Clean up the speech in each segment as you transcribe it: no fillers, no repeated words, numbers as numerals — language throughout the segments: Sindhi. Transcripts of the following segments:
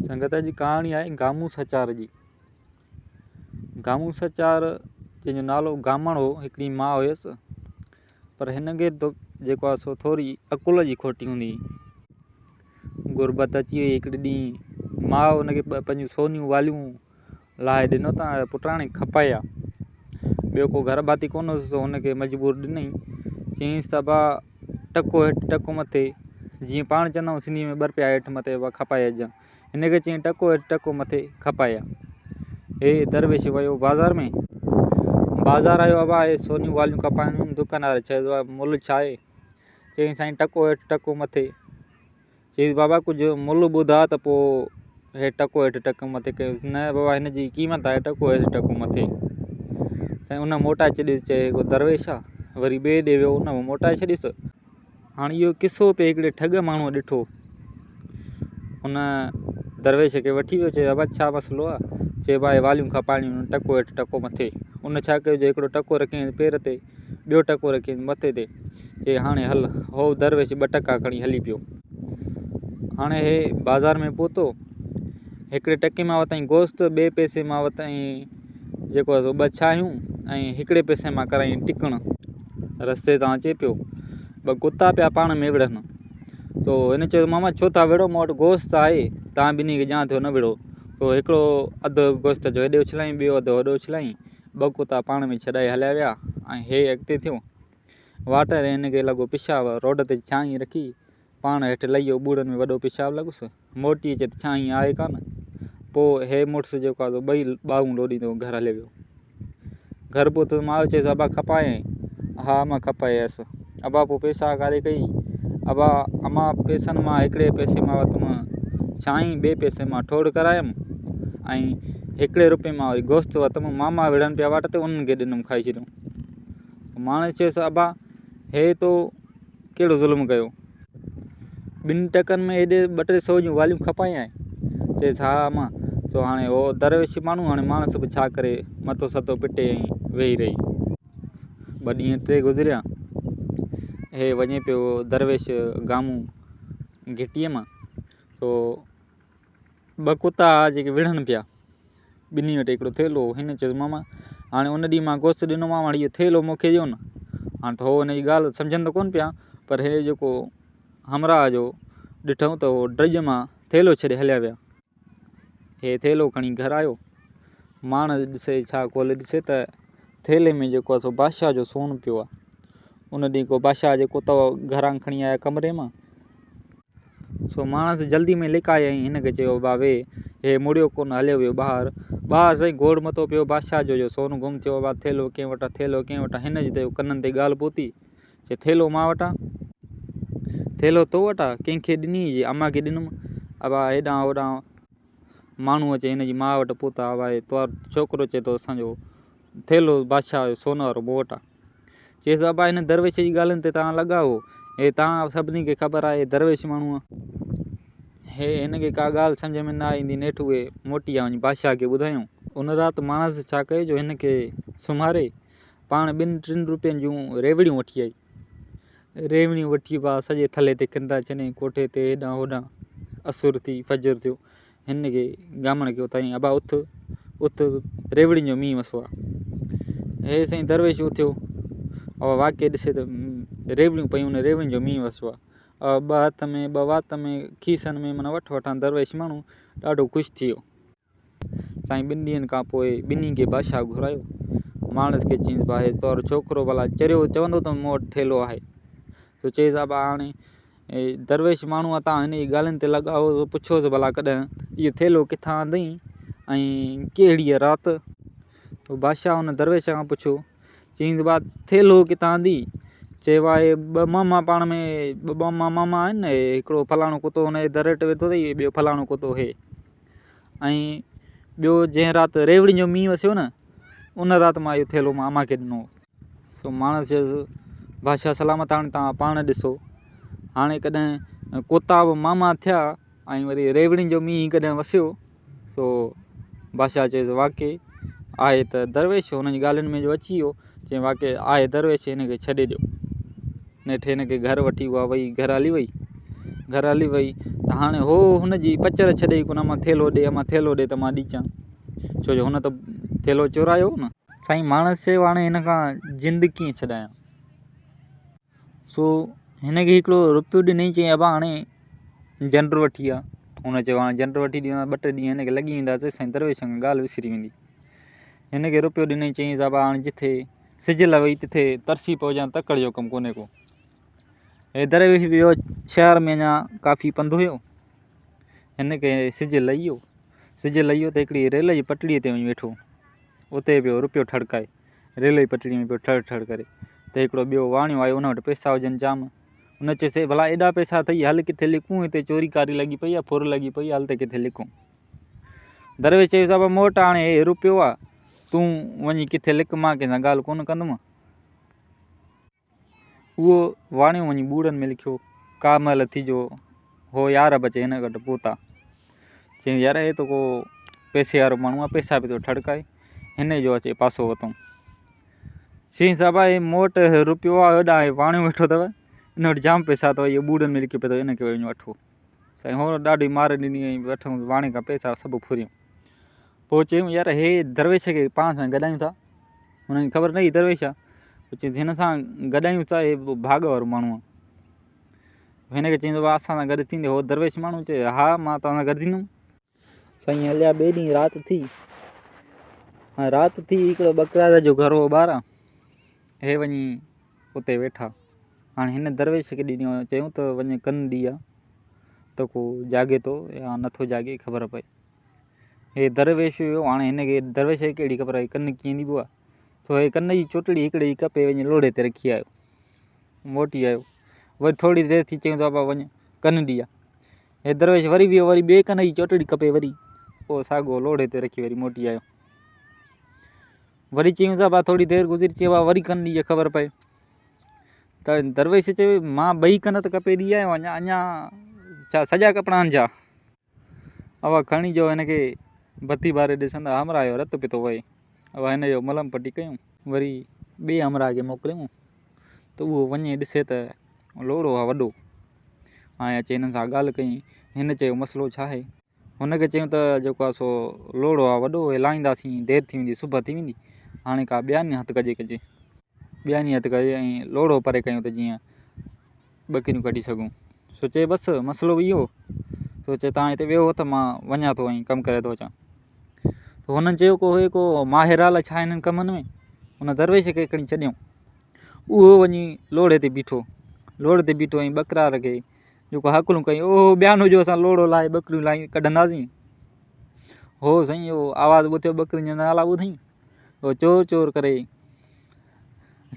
سنگت جي ڪهاڻي آهي گامون سچار جي. گامون سچار جنهن جو نالو گامڻ هو، هڪڙي ماء هيس، پر هن کي جيڪو آهي سو ٿوري عقل جي کوٽي هوندي هئي. غربت اچي وئي هڪڙي ڏينهن، ماء هن کي ٻه پنهنجون سونيون واليون لاهي ڏنو ته پٽ هاڻي کپائي آ. ٻيو ڪو گهر ڀاتي ڪونه هيس سو هن کي مجبور ڏنئي. چيائينس ته ابا ٽڪو هيٺ ٽڪو مٿي، جيئن پاڻ چوندا آهيون سنڌي ۾ ٻه رپيا هيٺ مٿي ابا کپائي اچجان. هن کي چيائين ٽڪو هيٺ ٽڪو مٿي کپائي آ. هي درويش ويو بازار ۾. بازار آيو ابا هي سونيون واليون کپائڻيون آهن. دڪاندار چيس ابا ملهه ڇا آهي؟ چيائين سائين ٽڪو هيٺ ٽڪو مٿي. چيس بابا ڪجهه ملهه ٻڌاء ته پوء هي ٽڪو هيٺ ٽڪو مٿي ڪيوس. نه بابا هن جي قيمت آهي ٽڪو هيٺ ٽڪو مٿي. سائين ان موٽائي ڇڏيس. چئي هي ڪو درويش آ. وري ٻئي ڏي ويو ان به موٽائي ڇڏيس. هاڻي اهو قصو پئي هڪڙي ٺڳ ماڻهوء ڏٺو. ان درويش کي وٺي ويو. چيس ابا ڇا مسئلو آ؟ چي ڀاء هي واليون کپائڻيون آهن ٽڪو هيٺ ٽڪو مٿي. ان ڇا ڪيو جو هڪڙو ٽڪو رکيائينس پير تي ٻيو ٽڪو رکيائينس مٿي تي. چي هاڻي هل. هو درويش ٻه ٽڪا کڻي هلي پيو. هاڻي هي بازار ۾ پهتو. هڪڙي ٽڪي مان ورتائين گوشت، ٻئي پئسي مان ورتائين جيڪو آهي سو ٻه ڇاهيون ۽ هڪڙي پئسي مان ڪرايائين ٽڪڻ. رستي تان اچي پيو. ٻه ڪتا پيا پاڻ ۾ وڙهن. سو هن چيو ماما ڇو ٿا وڙهو مون وٽ گوشت آهي تان ٻنهي کي ڏيان ٿو نه وڙهو. سو هڪڙو اڌ گوشت جو هيڏي اڇلايائين ٻيو اڌ هوڏي اڇلايائين. ٻه ڪتا پاڻ ۾ ڇڏائي هليا ويا ۽ هي اڳتي ٿيو. واٽ تي هن کي لڳو پيشاب. روڊ تي ڇانهين رکي پاڻ هيٺ لهي ويو. ٻوڙن ۾ وڏو پيشاب لڳس. موٽي اچي ته ڇانهين آهي ڪانه. پوء هي مڙس جيڪو آهي سو ٻئي ٻانهون لوڏيندو گهر هليو ويو. گهر پهتو ته ماء چيس ابا کپايائين؟ ها امان کپائي آيس. ابا پوء پئسا ڪاڏي ڪئي؟ ابا امان پئسن مان هڪڙي پئسي مان ورتم ڇانهين، ٻئي پئسي مان ٺوڙ ڪرايم ۽ هڪڙي روپئي مان وري گوشت ورتم. ماما وڙهن پيا واٽ تي انهن کي ڏنم کائي ڇڏيم. ماڻس چيس ابا هي تو ڪهڙو ظلم ڪيو؟ ٻن ٽڪن ۾ هيڏي ٻه ٽي سو جون واليون کپايائين. چيس ها امان. سو هاڻي هو درويش ماڻهو هاڻي ماڻس به ڇا ڪري مٿو ستو پٽي ۽ ويهي رهي. ٻه ڏينهن ٽي گذريا. هي وڃي پيو درويش گامون گهٽيء مان سو ٻه ڪتا هئا جيڪي وڙهن پيا. ٻنهي وٽ هڪڙو ٿيلهو هو. هن چيس ماما هاڻي ان ڏينهن مان گوشت ڏنومانو هاڻي اهو ٿيلهو مون کي ڏيو نه. هاڻي ته هو هن جي ڳالهه سمجهن ته ڪونه پيا پر هي جيڪو همراهه جو ڏٺائون ته هو ڊڄ مان ٿيلهو ڇڏي هليا ويا. هي ٿيلهو کڻي گهر آيو. ماڻس ڏسي ڇا کولي ڏسي ته ٿيلهي ۾ جيڪو آهي سو بادشاهه جو سون پيو آهي. ان ڏينهن ڪو بادشاهه جي ڪتو گهران کڻي آيا ڪمري مان. سو ماڻس جلدي ۾ لڪائي ۽ هن کي چيو ابا وي هي مڙيو ڪونه هليو ويو ٻاهر. ٻاهر سائين گوڙ متو پيو بادشاهه جو جو سون گم ٿيو ابا ٿيلهو ڪنهن وٽان ٿيلهو ڪنهن وٽان هن جي ته ڪنن تي ڳالهه پهتي چي ٿيلهو مان وٽان ٿيلهو تو وٽان ڪنهن کي ڏني جي امان کي ڏنم ابا هيڏانهن هوڏانهن ماڻهو اچي هن جي ماء وٽ پهتا ابا هي تو ڇوڪرو چئي ٿو اسان جو ٿيلهو بادشاهه جو سون وارو مون وٽان چيس ابا هن درويش جي ڳالهين تي توهان لڳا هو هي توهان سڀني کي خبر آهي درويش ماڻهو آهي هي هن کي ڪا ڳالهه سمجهه ۾ نه ايندي نيٺ اهي موٽي آيا وڃي بادشاهه کي ٻڌايائون ان رات ماڻس ڇا ڪيو جو هن کي سمهاري پاڻ ٻن ٽن روپين جون ريوڙيون وٺي آئي ريوڙيون وٺي با سڄي ٿلهي تي ڪندا ڇڏيائين ڪوٺي تي هيڏانهن هوڏانهن اسر ٿي فجر ٿيو هن کي گامڻ کي اٿاريائين ابا اٿ اٿ ريوڙين جو مينهن وسيو آهي هي سائين درويش اٿيو ابا واقعي ڏسي ته ريوڙيون پيون آهن ريوڙين جو مينهن وسيو آهي ٻه هٿ ۾ ٻه وات ۾ کيسن ۾ معنيٰ وٺ وٺان درويش ماڻهو ڏاڍو خوش ٿي ويو سائين ٻن ڏينهن کان پوء ٻنهي کي بادشاهه گهرايو. ماڻس کي چيائينس ڀاء هي تنهنجو ڇوڪرو ڀلا چريو چوندو ته مون وٽ ٿيلهو آهي. سو چيس ابا هاڻي درويش ماڻهو آهي تان هن جي ڳالهين تي لڳا هو پڇوس ڀلا ڪڏهن اهو ٿيلهو ڪٿان آندئين ۽ ڪهڙيء رات. بادشاهه ان درويش کان پڇيو چيائينس ڀاء ٿيلهو ڪٿان آندي؟ چيو آهي ٻه ماما پاڻ ۾ ٻه ماما آهن نه هڪڙو فلاڻو ڪتو هن جي در وٽ ويٺو اٿئي ٻيو فلاڻو ڪتو هي. ۽ ٻيو جنهن رات ريوڙين جو مينهن وسيو نه ان رات مان اهو ٿيلهو مان امان کي ڏنو هو. سو ماڻس چيس بادشاهه سلامت هاڻي توهان پاڻ ڏسو هاڻي ڪڏهن ڪتا به ماما ٿيا ۽ وري ريوڙين جو مينهن ڪڏهن وسيو سو بادشاهه چيس واقعي آهي ته درويش هن جي ڳالهين ۾ جو اچي ويو چيائين واقعي آهي درويش هن کي ڇڏي ڏيو نيٺ هن کي گهر وٺي اها وئي گهر هلي وئي. گهر هلي وئي ته هاڻي هو هن جي پچر ڇڏي ئي ڪونه امان ٿيلهو ڏي امان ٿيلهو ڏي ته مان ڏيچان ڇو جو هن ته ٿيلهو چورايو هو نه. سائين ماڻس چيو هاڻي هن کان جند ڪيئن ڇڏايان. سو هن کي هڪڙو روپيو ڏنئي چيائين ابا هاڻي جنڊ وٺي آ. هن چيو هاڻي جنڊ وٺي ڏيندو ٻه ٽي ڏينهن هن کي لڳي ويندا تيسين درويش کان ڳالهه وسري ويندي. هن کي روپيو ڏنئي چيائينس ابا هاڻي جٿي سج لوئي تٿي ترسي پوجان تڪڙ جو ڪم ڪونهي ڪو. هي درويش ويو شهر ۾ اڃا ڪافي پنڌ هيو. هن کي سج لهي ويو. سج لهي ويو ته هڪڙي ريل جي پٽڙيء تي وڃي ويٺو. اتي پيو روپيو ٺڙڪائي. ريل جي پٽڙيء ۾ پيو ٺڙ ٺڙ ڪري. ته هڪڙو ٻيو واڻيو آيو ان وٽ پئسا هجن جام. هن چيس اي ڀلا ايڏا پئسا اٿئي هل ڪٿي لڪون هتي چوري ڪاري لڳي پئي آهي ڦر لڳي پئي آهي هل ته ڪٿي لڪون. درويش چيس ابا مون وٽ هاڻي هي روپيو آهي تون وڃي ڪٿي لڪ مان ڪنهن سان ڳالهه ڪونه ڪندم. اهو واڻيو وڃي ٻوڙن ۾ لکيو، ڪا مهل ٿي جو هو يار به اچي هن وٽ پهتا. چيائين يار هي ته ڪو پئسي وارو ماڻهو آهي، پئسا به ٿو ٺڙڪائي، هن جو اچي پاسو ورتائون. چيائين صاحب هي مون وٽ روپيو آهي هوڏانهن هي واڻيو ويٺو اٿو، ان وٽ جام پئسا اٿو، اهو ٻوڙن ۾ لکيو پيو اٿو، ان کي وڃي وٺو. سائين هو ڏاڍي مار ڏني ۽ وٺون واڻي کان پئسا سڀ ڦريون. پوء چيائون يار هي درويش کي پاڻ سان گڏايون ٿا. هنن کي خبر نه هئي درويش آ. پوء چيس هن سان گڏايون ٿا هي ڀاڳ وارو ماڻهو آ. هن کي چيائين بابا اسان سان گڏ ٿيندي هو درويش ماڻهو چي ها مان توهان سان گڏ ٿيندم. سائين هليا ٻئي ڏينهن رات ٿي رات ٿي هڪڙو ٻڪرار جو گهر هو ٻاهران هي وڃي اتي ويٺا. هاڻي هن درويش کي ڏنو چيائون ته وڃ ڪن ڏي آ ته ڪو جاڳي ٿو يا نٿو جاڳي خبر پئي. هي درويش هيو هاڻي هن کي درويش کي ڪهڙي خبر آهي ڪن ڪيئن ڏبو آهي سو هي ڪن جي چوٽڙي هڪڙي جي ڪپي وڃي لوڙهي تي رکي آيو موٽي آيو وري ٿوري دير ٿي چيائونس بابا وڃ ڪن ڏي آ هي درويش وري ويو وري ٻئي ڪن جي چوٽڙي ڪپي وري اهو ساڳو لوڙهي تي رکي وري موٽي آيو وري چيائونس بابا ٿوري دير گذري چيو بابا وري ڪن ڏي خبر پئي ته درويش چيو مان ٻئي ڪن ته ڪپي ڏي آيو اڃا اڃا ڇا سڄا ڪپڙا آهن ڇا اها کڻي جو هن کي بتي ٻاري ڏسن ته همراهه جو رت پيو ٿو وهي. اها هن جو ملم پٽي ڪيون. وري ٻئي همراهه کي موڪليائون ته اهو وڃي ڏسي ته لوڙهو آهي وڏو. هاڻي اچي هنن سان ڳالهه ڪيائين. هن چيو مسئلو ڇا آهي؟ هن کي چيائون ته جيڪو آهي سو لوڙهو آهي وڏو هي لاهينداسين دير ٿي ويندي صبح ٿي ويندي هاڻي ڪا ٻياني هٿ ڪجي ڪجي. ٻياني هٿ ڪجي ۽ لوڙهو پري ڪيون ته جيئن ٻڪريون ڪڍي سگهون. سو چئي بس مسئلو اهو سو چئي تان هتي ويهو ته مان وڃان ٿو ۽ ڪم ڪري ٿو اچان. هنن چيو ڪو هي ڪو ماهر آ ڇا هنن ڪمن ۾ ان درويش کي کڻي ڇڏيائون. اهو وڃي لوڙهي تي بيٺو. لوڙهي تي بيٺو ۽ ٻڪرار کي جيڪو هڪلون ڪيائين او ٻيانو جو اسان لوڙهو لاهي ٻڪريون لاهي ڪڍنداسين. هو سائين اهو آواز ٻڌيو ٻڪرين جا نالا ٻڌائين اهو چور چور ڪري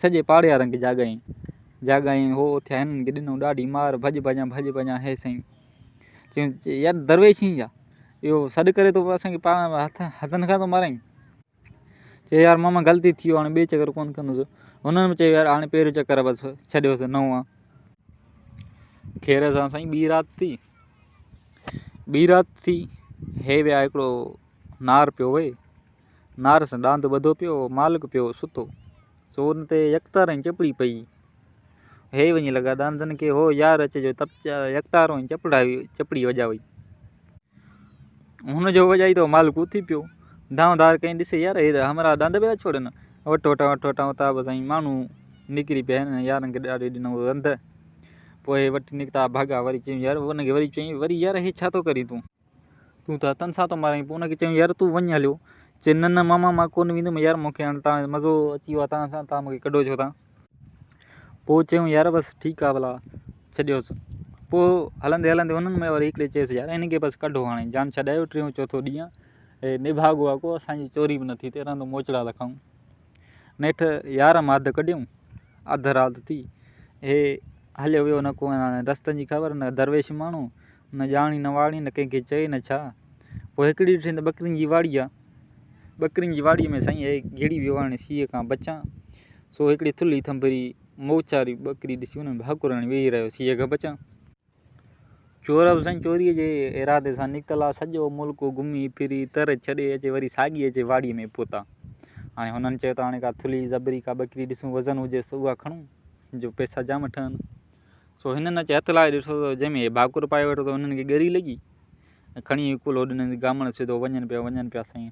سڄي پاڙي وارن کي جاڳايائين. جاڳايائين هو اٿيا هنن کي ڏنو ڏاڍي مار ڀڄ ڀڄان ڀڄ ڀڄان هي سائين چيائين يار درويش ئي آ اهو سڏ ڪري ٿو اسان کي پاڻ هٿ هٿن کان ٿو مارائين. چي يار ماما غلطي ٿي ويو هاڻي ٻئي چڪر ڪونه ڪندس. هنن به چيو يار هاڻي پهريون چڪر آ بس ڇڏيوس نئون آ. خير سان سائين ٻي رات ٿي ٻي رات ٿي هي ويا هڪڙو نار پيو وهي. نار سان ڏاند ٻڌو پيو هو، مالڪ پيو هو ستو، سو ان تي يڪتار ۽ چپڙي پئي. هي وڃي لڳا ڏاندن کي، هو يار اچي جو يڪتارو ۽ چپڙي وڄائي. هن جو وڄائي ته مالڪ اٿي پيو. دانهن ڌار ڪيائين، ڏسي يار هي ته همراهه ڏاند پيا ڇوڙين. وٺ وٺان وٺ وٺان اتان به سائين ماڻهو نڪري پيا هن يارن کي ڏاڍي ڏنو رند. پوء هي وٺي نڪتا ڀڳا وري چيائين يار ان کي وري چيائين وري يار هي ڇا ٿو ڪرين تون؟ تون ته هٿن سان ٿو مارائين پوء ان کي چيائين يار تون وڃ هليو چي نه نه ماما مان ڪونه ويندم يار مون کي هاڻي تان مزو اچي ويو آهي تان سان تان مون کي ڪڍو ڇو ٿا پوء چيائون يار بس ٺيڪ آهي ڀلا ڇڏيوس پوء هلندي هلندي انهن ۾ وري هڪڙي چيس يار هن کي بس ڪڍو هاڻي جان ڇڏايو ٽيون چوٿون ڏينهن آهي هي نڀاڳو آهي ڪو اسانجي چوري به نٿي ٿئي رهندو موچڙا ٿا کائون نيٺ يار مان اڌ ڪڍيون اڌ رات ٿي هي هليو ويو نه ڪو هاڻي رستن جي خبر نه درويش ماڻهو نه ڄاڻي نه واڻي نه ڪنهن کي چئي نه ڇا. پوء هڪڙي ڏٺائين ته ٻڪرين جي واڙي آ. ٻڪرين جي واڙي ۾ سائين هي گهڙي ويو هاڻي سيء کان بچان. سو هڪڙي ٿلهي ٿنڀري موچاري ٻڪري ڏسي ان ۾ ڀاڪر هڻي ويهي رهيو سيء کان بچان. چور به سائين چوريء جي ارادي سان نڪتل آ. سڄو ملڪ گهمي ڦري تر ڇڏي اچي وري ساڳي اچي واڙي ۾ پهتا. هاڻي هنن چيو ته هاڻي ڪا ٿلهي زبري ڪا ٻڪري ڏسون وزن هجيس اها کڻون جو پئسا جام ٺهن. سو هنن اچي هٿ لائي ڏٺو ته جنهن ۾ هي ڀاڪر پائي ويٺو ته هنن کي ڳري لڳي ۽ کڻي ڪلهو ڏنس گامڻ سڌو وڃن پيا وڃن پيا سائين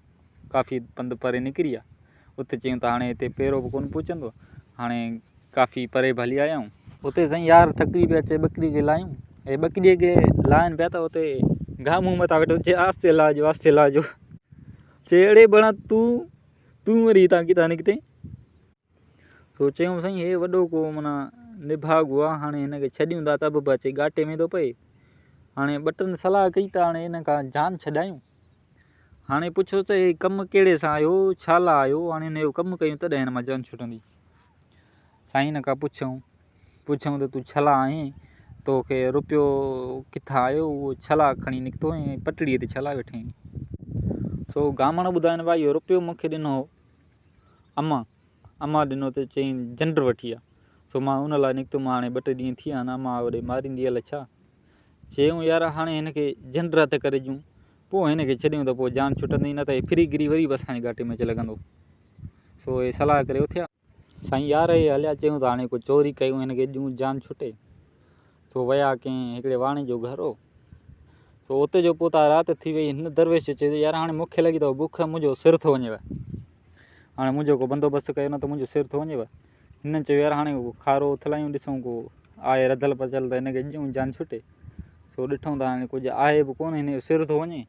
ڪافي پنڌ پري نڪري ويا اتي چيائون ته هاڻي هتي پيرو به ڪونه پهچندو هاڻي ڪافي پري به هلي آيا آهيون. اتي سائين يار ٿڪي پيا چي ٻڪري کي لاهيون هي ٻڪري کي لاهن پيا ته اتي گامون مٿان ويٺو چي آهستي لاهجو آهستي لاهجو چي اڙي بڻا تون تون وري هتان ڪٿان نڪتين سو چيائون سائين هي وڏو ڪو معنيٰ نڀاڳو آ هاڻي هن کي ڇڏيون ٿا ته به اچي ڳاٽي ۾ ٿو پئي هاڻي ٻه ٽن صلاح ڪئي ته هاڻي هن کان جان ڇڏايون هاڻي پڇو ته هي ڪم ڪهڙي سان آيو ڇا لاء آيو هاڻي هن جو ڪم ڪيون تڏهن هن مان جان ڇٽندي سائين هن کان پڇيائون پڇيائون ته تون ڇا لاء آئين توکي روپيو ڪٿان آيو اهو ڇا لاء کڻي نڪتو آهين پٽڙي تي ڇا لاء ويٺو آهين سو گامڻ ٻڌائين ڀائي اهو روپيو مون کي ڏنو هو امان امان ڏنو ته چيائين جنڊ وٺي آ سو مان ان لاء نڪتم هاڻي ٻه ٽي ڏينهن ٿي ويا آهن امان هوڏي ماريندي الائي ڇا چيائون يار هاڻي هن کي جنڊ هٿ ڪري ڏيون پوء هن کي ڇڏيون ته پوء جان ڇٽندي نه ته هي ڦري گري وري به اسان جي ڳاٽي ۾ اچي لڳندو سو هي صلاح ڪري اٿيا. سائين يار هي هليا چيائون ته هاڻي ڪو چوري ڪيون هن کي ڏيون جان ڇٽي سو ويا ڪنهن هڪڙي واڻي جو گهر هو سو اتي جو پوتا رات ٿي وئي هن درويش چيو ته يار هاڻي مونکي لڳي ٿو بک منهنجو سر ٿو وڃيو هاڻي منهنجو ڪو بندوبست ڪيو نه ته منهنجو سر ٿو وڃيو هنن چيو يار هاڻي ڪو کارو اٿلايون ڏسون ڪو آهي رڌل پچل ته هن کي ڏيون جان ڇٽي سو ڏٺون ته هاڻي ڪجهه آهي به ڪونه هن جو سر ٿو وڃي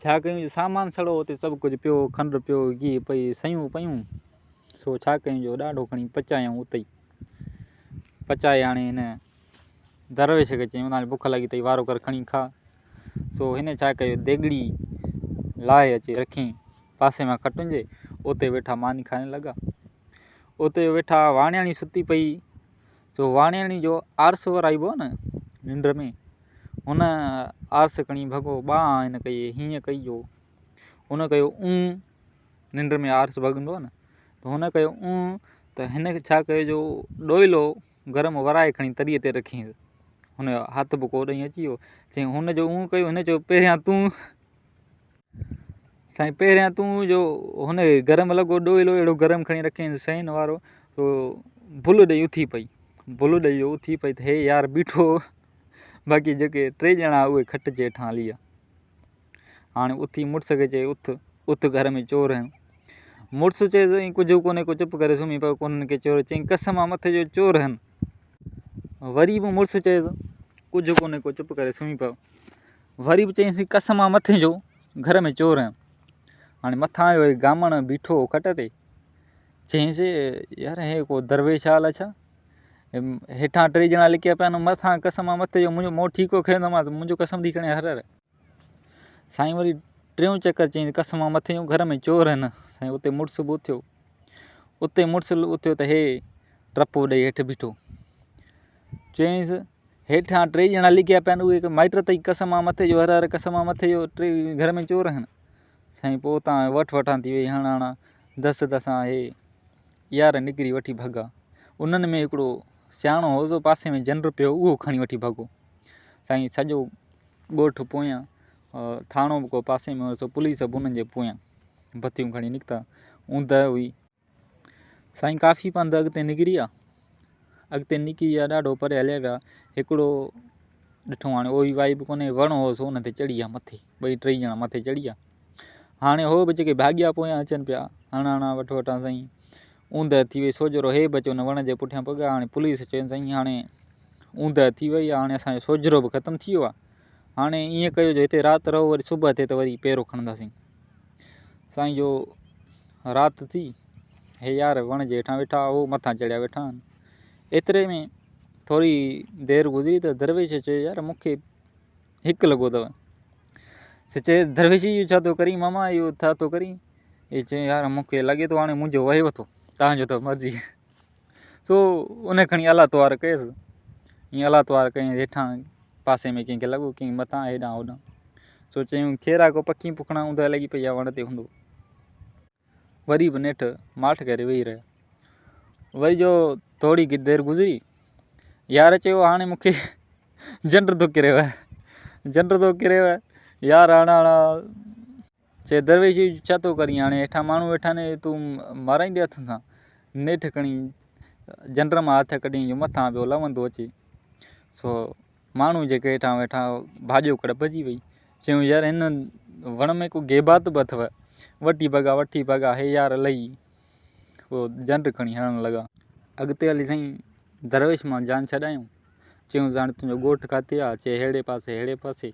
ڇا ڪيون جو سامان سڙو اتي سڀ ڪجهه پيو کنڊ پيو گيهه پئي سيون پيون سو ڇا ڪيون جو ڏاڍو کڻي پچايائون اتي ئي پچائي هاڻي هن درويش کي چيائون هاڻي بک لڳي اٿئي وارو ڪر کڻي کاء سو هن ڇا ڪيو ديڳڙي لاهي اچي رکي پاسي مان کٽن جي اتي ويٺا ماني کائڻ لڳا اتي ويٺا واڻياڻي ستي پئي سو واڻياڻي جو آرس ورائبو آهي نه ننڊ ۾ هن آرس کڻي ڀڳو ٻانهن هن ڪئي هيئن ڪئي جو هن ڪيو اون ننڊ ۾ آرس ڀڳندو آهي نه ته هن ڪيو اون ته هن ڇا ڪيو جو ڏوئلو گرم ورائي کڻي تريء تي رکيائين هن جو هٿ به ڪو ڏئي اچي ويو چيائين هن جو اون ڪيو هن چيو پهريان تون سائين پهريان تون جو هن کي گرم لڳو ڏوئلو اهڙو گرم کڻي رکيائين سين وارو سو ڀل ڏئي اٿي پئي ڀل ڏئي اٿي پئي ته هي يار بيٺو باقي جيڪي ٽي ڄڻا اهي کٽ جي هيٺان هلي ويا هاڻي اٿي مڙس کي چئي اٿ اٿ گهر ۾ چور آهن مڙس چئي سائين ڪجهه ڪونهي ڪو چپ ڪري سمهي پيو ڪونهن کي چور چئي قسم آ مٿي جو چور آهن وري به مڙس چئي ڪجهه ڪونهي ڪو چپ ڪري سمهي پيو وري به چئينس قسم آ مٿي جو گهر ۾ چور آهن هاڻي مٿان آيو هي گامڻ بيٺو هو کٽ تي چئينس يار هي ڪو درويش آ الاء ڇا هيٺان ٽي ڄڻا لڪيا پيا آهن مٿان قسم آ مٿي جو منهنجو منهن ٺيڪو کيندومانس منهنجو قسم ٿي کڻي هر هر سائين وري ٽيون چڪر چيائين قسم آ مٿي جو گهر ۾ چور آهن سائين اتي مڙس به اٿيو اتي مڙس اٿيو ته هي ٽپو ڏئي هيٺ بيٺو چيائينس هيٺان ٽي ڄڻا لڪيا پيا آهن اهي مائٽ اٿئي قسم آ مٿي جو هر هر قسم آ مٿي جو ٽي گهر ۾ چور آهن سائين پوء اتان وٺ وٺان ٿي وئي هڻ هڻان دس دسان هي يار نڪري وٺي ڀڳا انهن ۾ هڪڙو سياڻو هو سو پاسي ۾ جنڊ پيو اهو کڻي وٺي ڀڳو سائين سڄو ڳوٺ پويان ٿاڻو به ڪو پاسي ۾ هو سو پوليس به انهن جي پويان بتيون کڻي نڪتا اوندهه هئي سائين ڪافي پنڌ اڳتي نڪري ويا اڳتي نڪري ويا ڏاڍو پري هليا ويا هڪڙو ڏٺو هاڻي اوئي وائي به ڪونهي وڻ هو سو ان تي چڙهي ويا مٿي ٻئي ٽئي ڄڻا مٿي چڙهي ويا هاڻي هو به جيڪي ڀاڳيا پويان اچن پيا هڻ هڻان وٺ وٺان سائين اوندهه ٿي وئي سوجهرو هي به اچي ان وڻ جي پٺيان پڳا هاڻي پوليس چين سائين هاڻي اوندهه ٿي وئي آهي هاڻي اسانجو سوجهرو به ختم ٿي ويو آهي هاڻي ائين ڪيو جو هتي رات رهو وري صبح ٿئي ته وري پيرو کڻنداسين سائين جو رات ٿي هي يار وڻ جي هيٺان ويٺا هو مٿان چڙهيا ويٺا آهن ايتري ۾ ٿوري دير گذري ته درويش چيو يار مونکي هڪ لڳو اٿو سي چي درويش اهو ڇا ٿو ڪرين ماما اهو ڇا ٿو ڪرين هي چي يار مونکي لڳي ٿو هاڻي منهنجو وهي وٿو تنهنجو ته مرضي سو ان کڻي الله توار ڪيس ائين الله توار ڪيائين هيٺان پاسي ۾ ڪنهن کي لڳو ڪنهن مٿان هيڏانهن هوڏانهن سو چيائون خير آهي ڪو پکي پکڻا اوندهه لڳي پئي آهي وڻ تي هوندو وري به نيٺ ماٺ ڪري ويهي رهيا وري جو ٿوري دير گذري يار چيو هاڻي مونکي جنڊ ٿو ڪريو جنڊ ٿو ڪريو يار هاڻي هاڻي چي درويش ڇا ٿو ڪرين هاڻي هيٺان ماڻهو ويٺا آهن تون مارائيندي هٿ سان نيٺ کڻي جنڊ مان هٿ ڪڍي جو مٿان پيو لوندو اچي سو ماڻهو جيڪي هيٺان ويٺا ڀاڄو ڪڙ پئجي وئي. چيائون يار هن وڻ ۾ ڪو غيبات به اٿو. وٺي ڀڳا وٺي ڀڳا هي يار لهي پوء جنڊ کڻي هڻڻ لڳا. اڳتي هلي سائين درويش مان جان ڇڏايائون. چيائونس هاڻي تنهنجو ڳوٺ ڪاٿي آ؟ چي ههڙي پاسي ههڙي پاسي.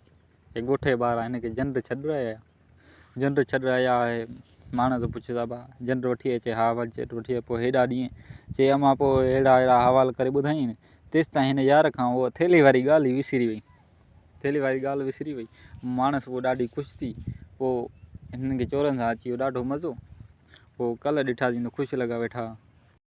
هي ڳوٺ جي ٻاهران هن کي جنڊ ڇڏرايا. جنڊ ڇڏرايا هي ماڻس پڇيس ابا جنڊ وٺي آئي؟ چي ها ابا جنڊ وٺي آيو. پوء هيڏا ڏينهن چي امان پوء اهڙا اهڙا حوال ڪري ٻڌايائين. تيستائين هن يار کان اها ٿيلهي واري ڳالهه ئي وسري وئي. ٿيلهي واري ڳالهه وسري وئي. ماڻس پوء ڏاڍي خوش ٿي. پوء هنن کي چورن سان اچي ويو ڏاڍو مزو. پوء ڪلهه ڏٺاسين ته خوش لڳا ويٺا.